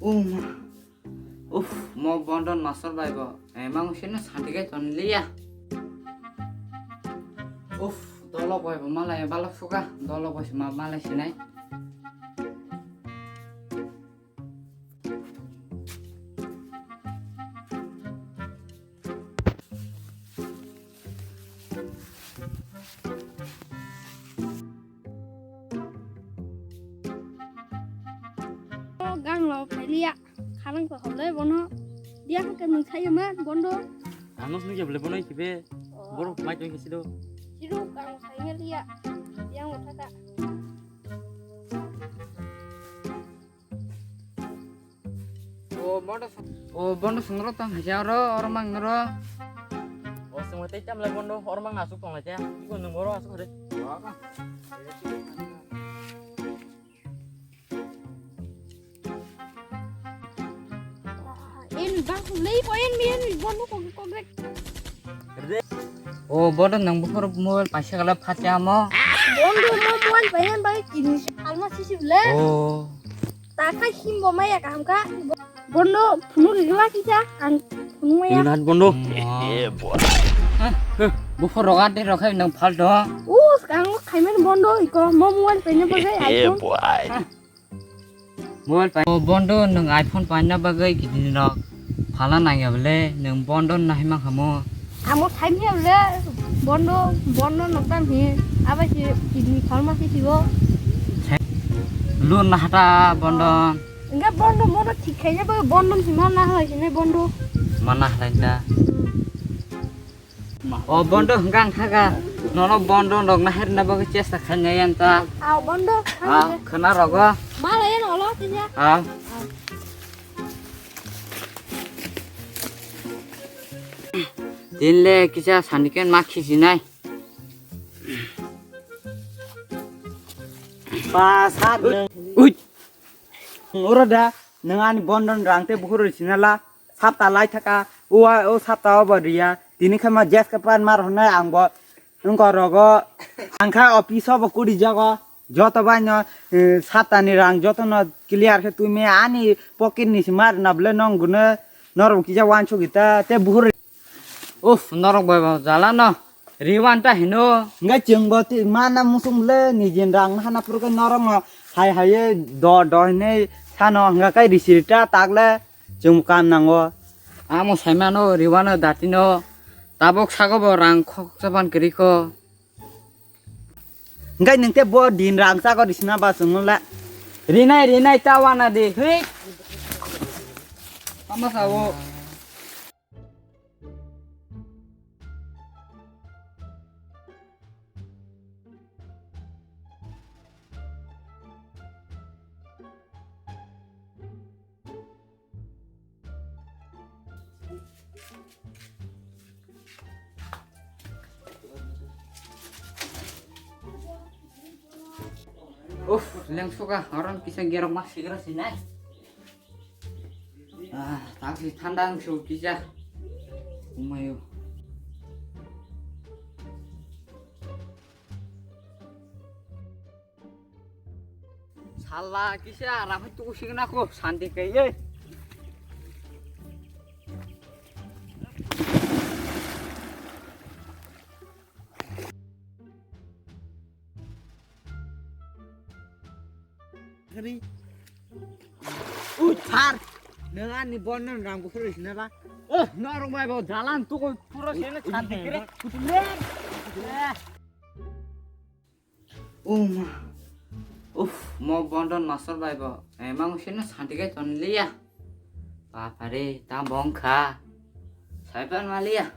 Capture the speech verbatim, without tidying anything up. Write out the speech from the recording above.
Uma. Uf, mo Bondon master bai bo. Eh, mang sino santi kai ton liya. Uf, dolo boy bo malai balok suka. Dolo boy ma malai sinai. O gang lo phailiya, kharang ko hole bono. Dia ke nung thai ma Bondo. Ano nung ya bole bono kibe. Oh. Boro mai tong kisi do. Kiru gang thai liya. Dia mo thaka. O Bondo song-, o Bondo songro tang haja oro, oro mang noro. O songro tei tam lai Bondo, oro mang asuk tong lai te. Iko nung oro asuk hore. En bang lei po en mi en Bondo kok kok rek. O Bondo nang bukhor mobile paisa kala phatya mo. Bondo mo mobile paisa bai kini se pharmacy si bole. O. Ta kha himbo maya kaham kha. Bondo phunuk gila kisa ang phunuk maya. Inat Bondo. Bukhor roga de rokhai nang phalto. Us kang khaimani Bondo iko mo mobile paisa bagwi iPhone. Mobile pai. O Bondo nwng iPhone paina bagwi kidney rok phala nangya bole nwng Bondo nahima khamo. Amo saimya bole Bondo, Bondo noktam hi aba si kidney phalma si sibo. Lun nahata Bondo. Enggak Bondo mono thik khaina bagwi Bondo si mana halai sini Bondo. Mana halai ta. O Bondo hwnkha ang kha kha. Nono Bondo rok na herna bagwi chesta khainai yan ta. Aw Bondo. Ah, khwna rogo. Mala yan olo tinya. Ah. Tinle kisa saniken ma khisinai. Ba sat nung. Ui. Oro da nung ani Bondo rang te bukhur sinala. Sapta lai thaka, o, o sapta o bo riya. Tini khe ma jes ka pan mar hwnai ang bo. Wngkha rogo, ang kha office o bo kuri jago. Joto bai no, eh, sapta ni rang joto no clear khe twi me ani pocket ni si mar na ble nong gune norok kisa wansuk ita te buhur. Uf, norok bai bo jala no. Riwan ta hino. Nga chwng bo ti mana musung le ni jin rang hana pur ke norok no hai hai do do hine sano nga kai risiri ta tak le. Chwng kam nango. Amo saimano riwano datino tabok sago bo rang khok chaban kwrwi kho. Hwnkhe nwng te bo din rang chago risina ba chwngno le. Rinai rinai ta wana di hwi. Tama sao. Uf, lengsuka, orang kisa gerok mas sigra sinai. Ah, tak si thanda ang su kisa. Umayo. Sala kisa rapai tu sing na ko santi kaiye. Kari. Ui, thar. Nang ani Bondon rang bukhur sinala. Oh, norok bai bo dalan tu ko pura sene santi kre. Uma. Uf, mo Bondon master bai bo. Emang sino santi kai ton liya. Bapare, ta bongkha. Saipan maliya.